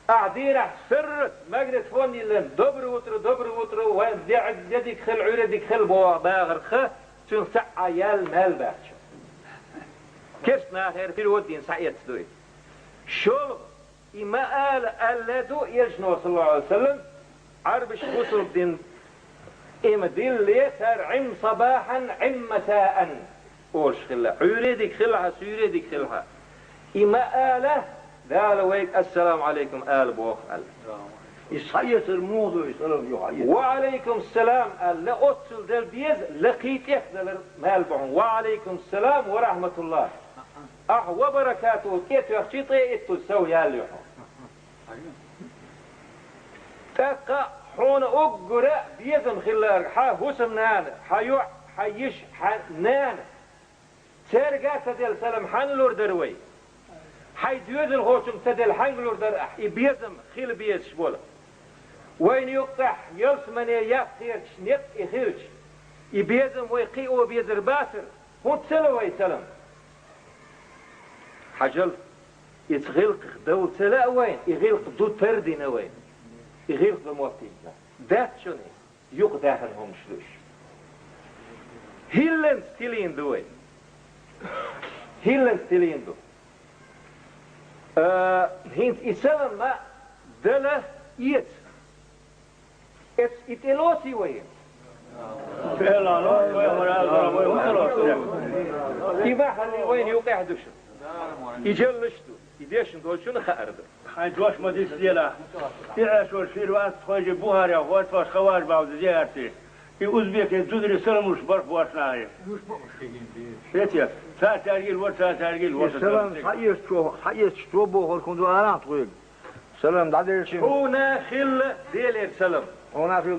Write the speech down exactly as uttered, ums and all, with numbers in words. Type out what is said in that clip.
Ахь дийнахь саррат магнитофон йиллина, «Доброе утро, доброе утро, вайн де, де дика хила, Ӏуьйре дика хила» боху бахарх, цуьнах цхьаъ яьлла мел баьхча. Керста нахера перевод дина схьаэцна ду и. ШолгӀа, и ма ала аьлла ду Элчано, саллаллаху Ӏалайхи ва саллам, Ӏарбаш бусулба дин и ма дилле цара «Ӏим сабахьан, Ӏим масаан» олуш хилла. Ӏуьйре дика хилахьа, суьйре дика хилахьа. И ма ала, Дала вайга «Ассаламу Ӏалайкум» ала боху аьлла. И схьаэцар муха ду, и салам юха эцар? «Ва Ӏалайкум салам» аьлла, оццул дала деза, лакхий тӀехдалар мел бу хьуна. «Ва Ӏалайкум салам ва рахматуллах». Ахьа «ва баракатуху» тӀе тоьхчий, ткъе итталгӀа сов яьлла ю хьуна. ТӀаккха хьуна уггара безам хилларг хьан хӀусамнана, хьан йоӀ, хьан йиша, хьан нана. Цаьрга а ца делла салам хьанна лур дара вай? Хьайн доьзалхочунга ца делла хьаьнга лур дара ахь, и безам хила безаш болу? Вайна юккъехь ялсамане яккхерчу некъ и хилча, и безам вай кхио безар бацара, хӀунда ца ло вай салам? Хьажал, иза гӀиллакхах довла ца лаьа вайна, и гӀиллакх ду тардина вайна. И гӀиллакх ду моттийна. Дац шуна иза, юкъадаьхна хӀуманаш ду уьш. ХӀилланца тилийна ду вай. ХӀилланца тилийна ду. А, хӀинца и салам ма дала эца. Эц и тӀелоций вай? И бахьана вайна юкъехь ду шуна. И жаллаш ду, и дешна долчунна хаар ду. Хьайн дош ма дицделахь. И Ӏешор шир вац, тхойжи бухарехь гӀортош хаваж бавза зиярте. И узбекийн зударий саламаш барх бош нахе. Эте, цара цаьргил вара, цара цаьргил вара. Салам схьаэцчо, схьаэцчо бохург хӀун ду арахь тхоьга? Салам дӀаделчи. Хьуна хилла Делера салам. Хьуна хилла.